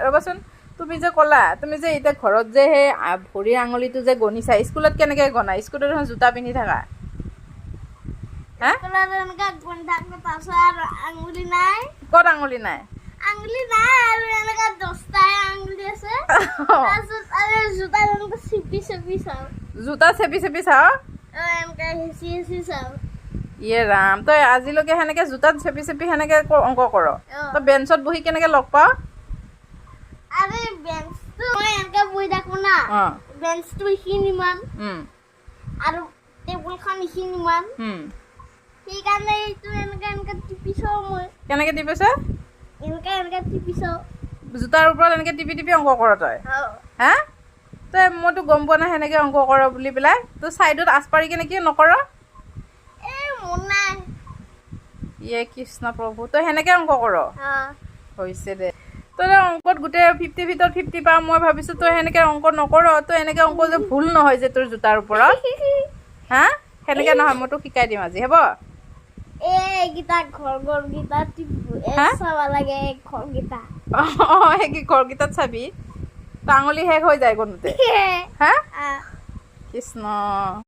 ৰ'বাচোন, তুমি যে ক'লা, তুমি যে এতিয়া ঘৰত যে সেই ভৰিৰ আঙুলিটো যে গণিছা, স্কুলত কেনেকৈ গণা? স্কুলত দেখোন জোতা পিন্ধি থাকা। হা? স্কুলত এনেকা গণি থাকো, তাৰপিছত আৰু আঙুলি নাই। ক'ত আঙুলি নাই? আঙুলি নাই আৰু, এনেকা 10টাই আঙুলি আছে। তাৰপিছত আৰু জোতা এনেকা চেপি চেপি চাওঁ। জোতা চেপি চেপি চাওঁ? এনেকা হেঁচি হেঁচি চাওঁ। ইয়ে ৰাম, তই আজিলৈকে সেনেকে জোতাত চেপি চেপি সেনেকে অংক কৰ? অ। তই বেঞ্চত বহি কেনেকে লগ পাৱ? আৰু বেঞ্চটো মই এনেকা বহি থাকো না, বেঞ্চটো এইখিনিমান আৰু টেবুলখন এইখিনিমান। সেইকাৰণে এইটো এনেকা এনেকা টিপি চাওঁ মই। কেনেকে টিপিছ? এনেকা এনেকা টিপি চাওঁ। জোতাৰ ওপৰত এনেকে টিপি টিপি অংক কৰ তই? অ। হা, তই মইতো গম পোৱা নাই সেনেকে অংক কৰ বুলি পেলাই। তই ছাইডত আঁচ পাৰি কেনে কিয় নকৰ? এই মন নাই। ইয়ে কৃষ্ণ প্ৰভু, তই সেনেকে অংক কৰ? অ। হৈছে দে, তই অংকত গোটেই 50ৰ ভিতৰত 50 পাম। মই ভাবিছোঁ তই সেনেকে অংক নকৰ। তই এনেকে অংক যে ভুল নহয় যে তোৰ জোতাৰ ওপৰত? হা, সেনেকে নহয়। মই তোক শিকাই দিম আজি, হ'ব? এইকেইটা ঘৰ ঘৰকেইটা টিপি হা? চাব লাগে ঘৰকেইটা। অঁ, সেই কি ঘৰকেইটাত চাবি? তই আঙুলি শেষ হৈ যায় গণোতে, হা? কৃষ্ণ।